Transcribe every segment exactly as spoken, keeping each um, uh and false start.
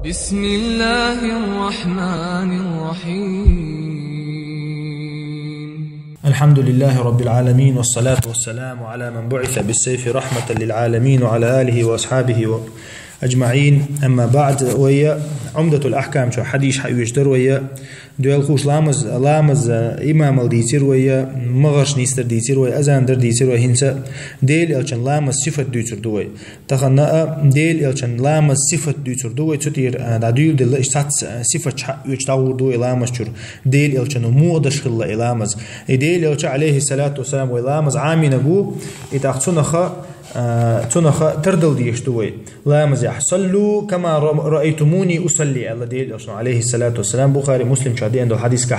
بسم الله الرحمن الرحيم. الحمد لله رب العالمين، والصلاة والسلام على من بعث بالسيف رحمة للعالمين، وعلى آله وأصحابه و-، أجمعين. أما بعد، ويا عمدة الأحكام شو حديث حيوش در ويا دوال خوش لامز، لامز، آه، إمام الديتر ويا مغرش نيستر ديتر ويا أذان در ديتر ويا هنسا ديل ألشان لامز صفة ديتر دوي. Тахан а Дела элчан ламаз сифат дуьйцур ду вай, цу тӀера, а, дӀадуьйладелла, иштта цхьацца, а, сифат чу хьаоьцуш дӀагӀур ду вай ламаз чура. Дела элчано муха деш хилла и ламаз. И Дела элча, алейхиссалату вассалам, вай ламаз Ӏамийна ву, и тӀаккха цунах а, а, цунах а тардал дезаш ду вай ламазехь. «Саллу кама ра-, раайтумуни усалли», аьлла Дела элчано, алейхиссалату вассалам, Бухари, Муслим чу деана долу хьадисехь.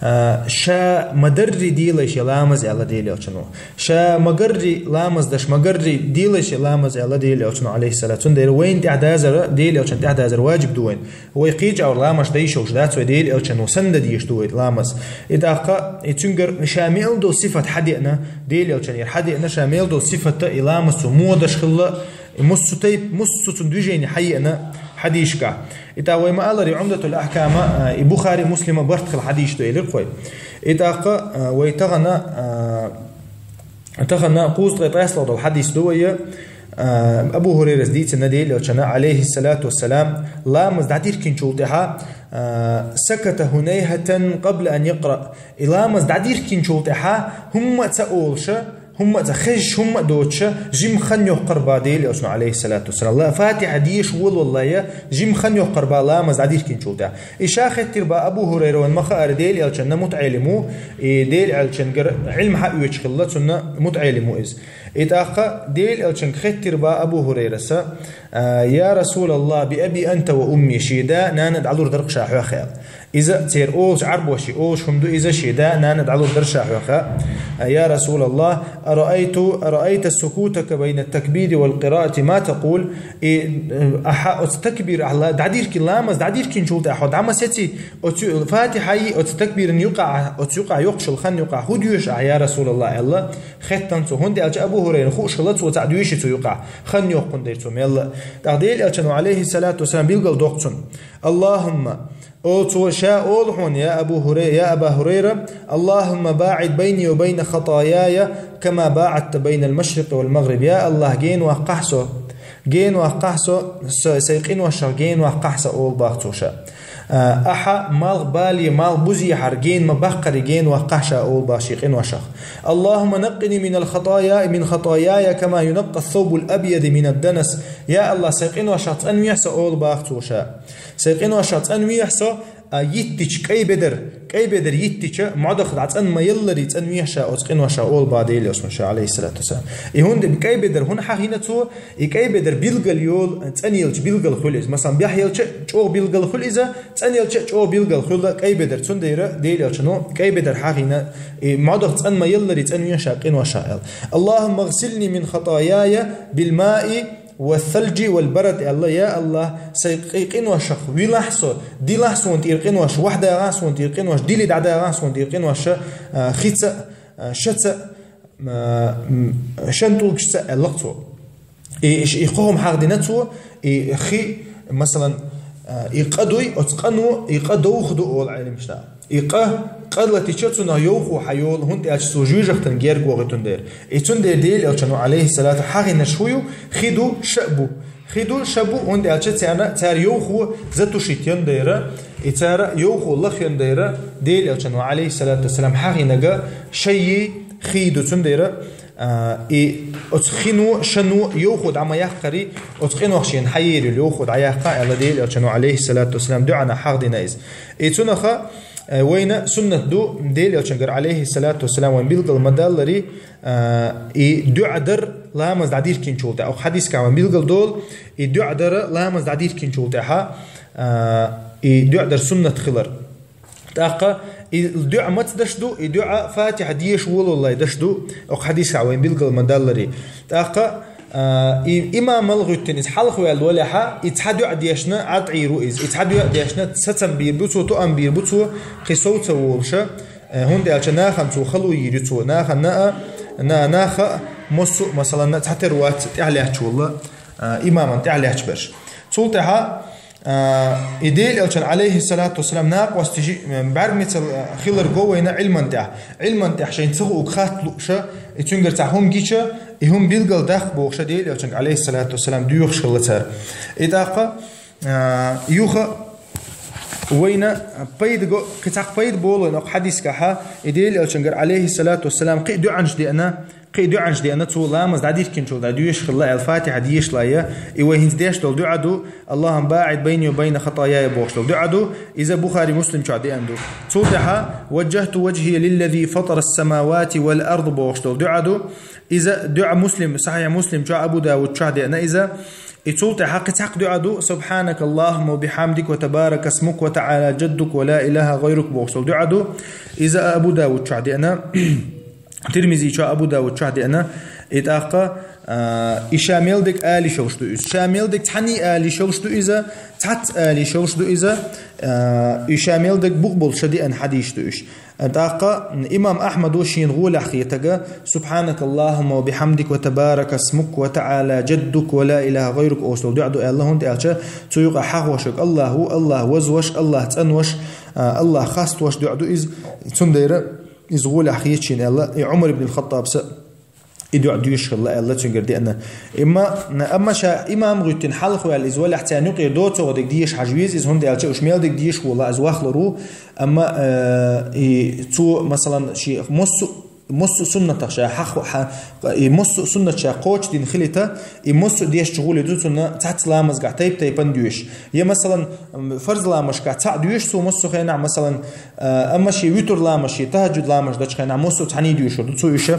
А, ша ма-дарра делаш ламаз, аьлла Дела элчано. Ша ма-гарра ламаз деш, ма-гарра делаш ламаз, аьлла Дела элчано, алейхиссалату. Цундела вайна тӀехь дазар, Дела элчан тӀехь дазар ваджиб ду вайна. Вай кхеча агӀор ламаз деш йолуш дац вай, Дела элчано санна дан дезаш ду вай ламаз. И тӀаккха, и цуьнгара ша мел долу сифат хьадеана, Дела элчанера хьадеана, ша мел долу сифат и ламаз цо муха деш хилла, и муссу тайп-, муссу цуьнан движени хьаеана хьадисехь. И тӀаккха вай ма-аллара, и Умдатул Ахкама, а, и Бухари, Муслима барт хилла хьадис ду элира-кх вай. И тӀаккха, а, вай тахана, а, Тахана кхузткъе ткъайоьсналгӀа долу хьадис ду вай, а, Абу Хурайрас дийцина Дела элчана, алейхиссалату вассалам, ламаз дӀадиркинчул тӀаьхьа, а, «Саката хунайхатан къабла ан якъра». И ламаз дӀадиркинчул тӀаьхьа хӀумма а ца олуша, хӀумма а ца хезаш, хӀумма а доцуша, жима хан йоккхур бу Дела элчано, алейхиссалату вассалам. Ла-, Фатихьа дезаш волавалале, жима хан йоккхур бу ламаз дӀадиркинчул тӀаьхьа. И ша хеттар бу Абу Хурайрас, ма хаара, Дела элчанна мутаӀелим ву, и Дела элчангара Ӏилма хьаоьцуш хилла, цунна мутаӀелим ву иза. И тӀаккха Дела элчанга хеттар бу Абу Хурайраса, а, «Я Расулаллах, би аби анта ва умми», шен да, нана дӀалур дара-кх ша хьох аьлла. Иза церан олуш Ӏарбоша олуш хӀума ду иза, шен да, нана дӀалур дара ша хьох. «Я Расулаллах, араайту, араайта сукутака байна такбири вал къираати ма такул?» И, э, ахьа оцу такбир, ахьа ла-, дӀадиркина ламаз, дӀадиркинчул тӀаьхьа хьо дӀа ма сеци, оцу Фатихьаи, оцу такбиран юкъахь, оцу юкъахь йоккхуш йолу хан юкъахь хӀун доьшу ахьа, я Расулаллах, аьлла, хеттана цо. ХӀунда аьлча Абу Хурайрана хууш хилла цо цхьаъ доьший цу юкъахь, хан йоккхун дерг цо мелла. ТӀаккха Дела элчано, алейхиссалату вассалам, билгал доккху цунна. «Аллахумма», олу цо, ша олу хьуна, я Абу Хурай-, я Аба Хурайра, «Аллахумма баӀид байни ва байна хатаяя, кама баӀадта байнал машрикъи вал магъриб». Я Аллах, гена ваккхахьа со, гена ваккхахьа со, со, сайн къиношах гена ваккхахьа сан, олу бах цо ша. А, ахьа малх бале, малх бузехьара гена ма баккхаре, гена ваккхахьа ша, олу бах шен къиношах. «Аллахумма наккъини минал хатая, мин хатаяя, кама юнаккъа ас-саубул абъяду минад данас». Я Аллах, сайн къиношах цӀанвехьа со, олу бах цо ша. Сайн къиношах цӀанвехьа со, а, йиттича кӀай бедар, кӀай бедар йиттича, мӀодах дӀа цӀан ма-ялларе цӀанвехьа ша оцу къиношах, олу бах Дела элчано ша, алейхиссалату вассалам. И хӀунда кӀай бедар хӀунда хьахийна цо, и кӀай бедар билгал йолу, цӀанъелча билгал хуьлу иза. Масалан, бехъелча чӀогӀа билгал хуьлу иза, цӀанъелча чӀогӀа билгал хуьлу кӀай бедар. Цундела Дела элчано кӀай бедар хьахийна, и мӀодах цӀан ма-ялларе цӀанвехьа ша къиношах аьлла. «Аллахумма гъсилни мин хатаяя бил маи ва салджи вал барад», аьлла, я Аллах, сайн къи-, къиношах вилахь со, дилахь суна тӀера къинош, вахьа дагӀахь суна тӀера къинош, диле дӀадагӀахь суна тӀера къинош, а, хица, а, шаца, а, м, шан тӀулгашца, аьлла-кх цо. И, и, и кхо хӀума хьахдина цо, и хи, масалан, а, и къа дуй, оцу къано, и къа довха ду олу Ӏеламнаха. И къа, къа латича цунах йовхо хьайолу, хӀунда аьлча цо жоьжахатин герга вохуьйтун дера. И цундела Дела элчано, алейхиссалату, хьахийнарш хӀун ю? Хи ду, ша бу. Хи ду, ша бу, хӀунда аьлча царна, цара йовхо затушить йон дера, и цара йовхо лахйон дера, Дела элчано, алейхиссалату вассалам, хьахийнарг шайи хи ду, цундела, а, и оцу хино, шано йовхо дӀа ма яккхаре, оцу къинойх шена хьаер йолу йовхо дӀаяккха, аьлла Дела элчано, алейхиссалату вассалам, дуьхьанах хьахдина иза. И цунаха, э, вайна суннат ду, Дела элчангара, алейхиссалату вассалам, вайн билгал ма-далларе, а, и дуьа дар ламаз дӀадиркинчул тӀаьхьа. Оха хьадисехь вайн билгал долу, и дуьа дар ламаз дӀадиркинчул тӀаьхьа, а, и дуьа дар суннат хилар. ТӀаккха и дуьа маца даш ду, и дуьа Фатихьа дезаш волаллай даш ду, оха хьадисехь вайн билгал ма-далларе. ТӀаккха, а, и имамал гӀуьттина иза хьалха ваьлла валехьа, и цхьа дуьа дешна Ӏад Ӏийр ву иза. И цхьа дуьа дешна сацам бийр бу цо, тоам бийр бу цо, кхин сов ца волуша, э, хӀунда аьлча нахана цо хало йийр ю цо. Нахана а, на-, наха а, массо а, масалан, цхьатера вац тӀаьхьалаьтташ волла, а, имаман тӀаьхьалаьтташ берш. Цул тӀаьхьа, А, и Делан Элчан, алейхиссалату вассалам, накъостий жи-, бӀаргмецал, а, хилар го вайна Ӏилман тӀехь. Ӏилман тӀехь шайна ца хууг хатта лууш, и цуьнгара цхьа хӀума гича, и хӀума билгал даккха бохуш Делан Элчанга, алейхиссалату вассалам, доьхуш хилла цара. И тӀаккха, а, юха вайна пайда го, кхин цхьа пайда болу вайна оха хьадисехь, и Делан Элчангара, алейхиссалату вассалам, кхин а дуӀанаш деана, кхин а дуӀанаш деана, цо ламаз дӀадихкинчул тӀаьхьа доьшуш хилла аьлла, Фатихьа дешале. И вай хӀинца деш долу дуӀа ду: «Аллахумма баӀид байни ва байна хатаяя», бохуш долу дуӀа ду. Иза Бухари, Муслим чохь деана ду. Цул тӀаьхьа: «Ваджжахту ваджхия лиллази фатара ас-самавати вал ард», бохуш долу дуӀа ду. Иза дуӀа Муслим, Сахьихь Муслим чохь, Абу Давуд чохь деана иза. И цул тӀаьхьа кхин цхьа дуӀа ду: «Субханакаллахумма ва бихамдик ва табаракасмук ва таӀала джаддук ва ла илаха гайрук», бохуш долу дуӀа ду. Иза Абу Давуд чохь деана. Тирмизи чохь, Абу Давуд чохь деана. И тӀаккха, а, и ша мел дерг ала йиш йолуш ду иза. Ша мел дерг цхьаьний ала йиш йолуш ду иза, цхьацца ала йиш йолуш ду иза, а, и ша мел дерг букъ болуш деана хьадисаш ду уьш. ТӀаккха имам Ахьмада шена гӀолехь хетарг: «Субханакаллахумма ва бихамдик ва табаракасмук ва таӀала джаддук ва ла илаха гайрук», олуш долу дуӀа ду аьлла, хӀунда аьлча цу юкъа хьахош верг Аллах ву, Аллах вазвеш, Аллах цӀанвеш, а, Аллах хаставеш дуӀа ду иза. Цундела иза гӀолехь хета шена аьлла, и Ӏумар ибн ал-Хаттабс и дуӀа доьшуш хилла аьлла цуьнгара деана. Имма, амма ша имам гӀуьттина хьалха ваьлла иза валахь, царна юкъера доцург дерг деша хьажа веза иза, хӀунда аьлча уьш мел дерг дешаш волу иза вахлур ву. Амма, э, и цо, масалан, шен массо, массо а суннатах ша хьах-, хьа-, и массо а суннат ша кхочушдина хилийта, и массо а дешча гӀоле ду цунна цхьацца ламазгахь тайп-тайпана доьшуш. Я, масалан, м, фарз ламазашкахь цхьаъ доьшу цо массо а хенахь, масалан, а, амма шен витур ламаз, шен тахаджуд ламаз дечу хенахь массо а цхьаьний доьшур ду цо уьш.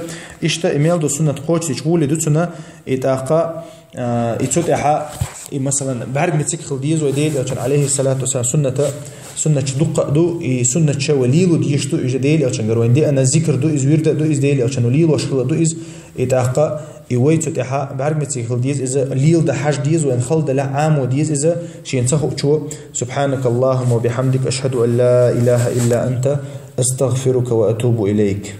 Иштта и мел долу суннат кхочушдича гӀоле ду цунна, и тӀаккха, а, и цу тӀаьхьа, и, масалан, бӀаьрг мициг хила деза вай Делан Элчан, алейхиссалату вассалам, сунната, суннаташ дуккха а ду, и суннаташ вай лело дезаш ду, иза Делан Элчангара вайна деана зикр ду, иза вирда ду, иза Делан Элчано лелош хила ду иза, и тӀаккха и вай цу тӀаьхьа бӀаьрг мициг хила деза, иза леладан хьажа деза, вайна хала далахь Ӏамо деза иза, шена ца хуучо. Субханакаллахумма ва бихамдик, ашхаду ан ла илаха илла анта, астагфирука ва атубу илайк.